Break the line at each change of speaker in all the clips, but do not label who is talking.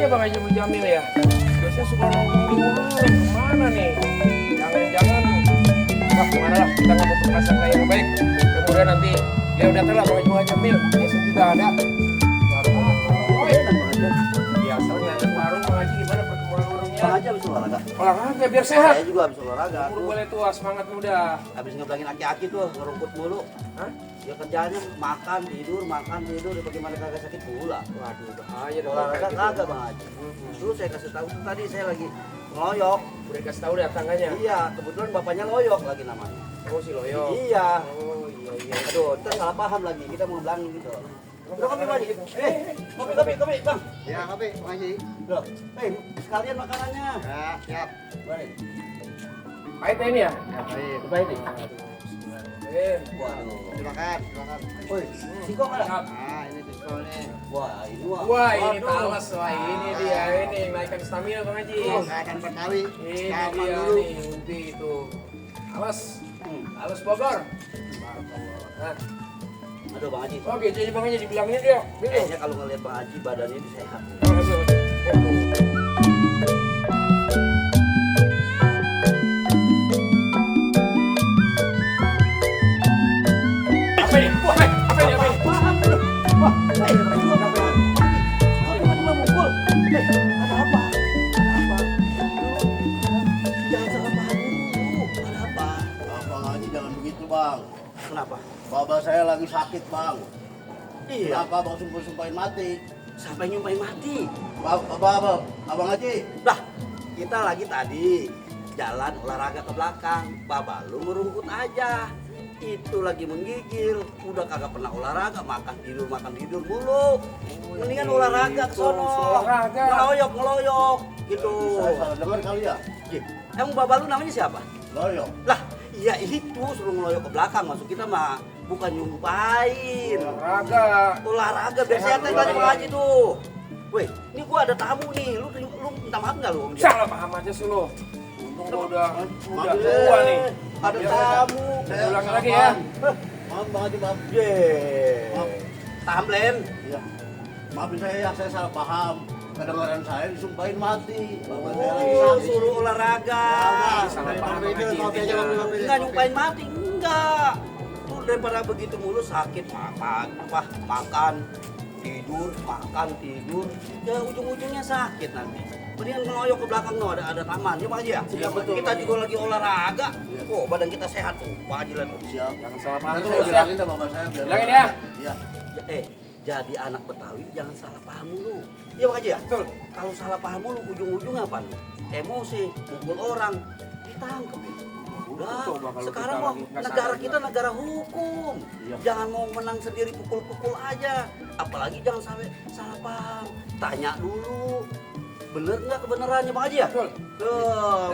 Bang Haji Mujamil ya? Biasanya suka nongkrong di warung, kemana nih? Jangan-jangan, wah kemana lah, kita nggak butuh prasangka yang baik. Kemudian nanti dia udah telah Bang Haji Mujamil, biasanya juga ada. Oh iya, biasa ngeliatin warung Bang Haji, gimana perkembangan warungnya?
Bang Haji habis olahraga.
Olahraga biar sehat.
Saya juga habis olahraga.
Boleh tuh, semangat muda.
Habis ngebilangin aki-aki tuh, ngerumput mulu.
Hah?
Ya kerjaannya makan, tidur, ya bagaimana kagak sakit pula.
Waduh, bahaya dong.
Olahraga
kayak gitu.
kagak Bang Haji. Terus saya kasih tahu tuh tadi saya lagi ngeloyok.
Udah kasih tahu deh tangganya.
Iya, kebetulan bapaknya loyok lagi namanya.
Oh si Loyo.
Iya.
Oh iya.
Aduh, kita salah paham lagi. Kita mau bilangin gitu. Udah kopi Bang Haji. Kopi, Bang.
Ya, kopi, Bang Haji.
Loh, sekalian makanannya.
Ya, siap.
Baik.
Pahit ini ya?
Ya, baik.
Baik nih.
Silakan, silakan.
Woi, singkong ada?
Nah, ini diskonnya.
Wah, ini
Wah ini talas, wah ini dia, ini naikkan stamina Bang Haji.
Saya akan Betawi.
Ini
Zaman
dia
dulu.
nih, Unti itu. Talas, talas Bogor. Nah,
Aduh Bang Haji.
oke jadi Bang Haji dibilangin dia.
Kayaknya kalau ngeliat Bang Haji badannya itu sehat.
Makasih Bang Haji. Apa ini? Wah, apa ini? Apa ini?
Wah, tiba-tiba mukul. Ada apa? Jangan salah paham dulu. Ada apa?
Bang Haji jangan begitu, Bang.
Kenapa?
Bapak saya lagi sakit, Bang.
Iya.
Kenapa Bang sumpah-sumpahin mati?
Siapa yang nyumpahin mati?
Abang Haji.
Lah, kita lagi tadi jalan olahraga ke belakang. Bapak lu ngerungkut aja. Itu lagi menggigil, udah kagak pernah olahraga, makan tidur mulu. Mendingan olahraga ke sono.
olahraga.
Ngeloyok gitu.
Saya salah dengar kali ya?
Ih, emang bapak lu namanya siapa?
Loyok.
Lah, iya itu suruh ngeloyok ke belakang, masuk kita mah bukan nyumpain. Olahraga biasanya tadi tadi Bang Haji tuh. Weh, ini gua ada tamu nih, lu minta maaf nggak lu? Om Jin?
Salah paham aja sih lo. Untung gua udah
Maaf,
tua nih.
Ada
Ya,
tamu.
Saya ulang
salah
lagi ya.
paham. Maaf Bang Haji, maaf.
Yeay. Tamlen.
Iya. Maafin saya ya, saya salah paham. Kedengaran saya disumpahin mati. Bapak saya lagi
Oh,
sakit.
suruh olahraga.
Salah paham Bang Haji.
Kopi aja, Bang, kopi.
Enggak nyumpain mati, enggak. Tuh daripada begitu mulu sakit makan, tidur, makan, tidur. Ya ujung-ujungnya sakit nanti. Mendingan ngeloyok ke belakang no, ada taman. Ya Pak Haji ya?
Iya, betul.
Kita juga lagi olahraga. Oh, badan kita sehat tuh. Pak Haji lihat tuh.
Siap.
Jangan salah paham
Nanti
tuh.
saya
Siap.
bilangin sama bapak saya. biar-
Bilangin ya.
Iya.
Jadi anak Betawi jangan salah paham dulu. Iya Pak Haji ya?
Betul.
Kalau salah paham dulu ujung-ujungnya apa? Emosi, mukul orang, ditangkap. Udah,
Betul, Bang, kalau
sekarang
kita
mah
lagi nggak
negara
sadar
kita
juga.
negara hukum.
Iya.
Jangan mau menang sendiri pukul-pukul aja. Apalagi jangan sampai salah paham. Tanya dulu. Bener nggak kebenarannya Bang Haji ya?
Betul.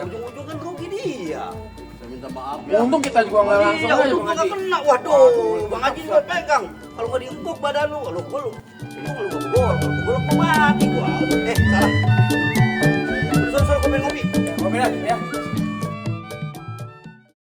Ujung-ujung kan rugi dia.
Saya minta maaf ya.
Untung kita juga nggak langsung
Iya,
aja
untung
Bang
gua nggak
Haji.
kena. Waduh, Bang Haji juga pegang. Kalau nggak diengkuk badan lu, lu mati gua. Salah. Suruh kopi.
Kopi dah, ya.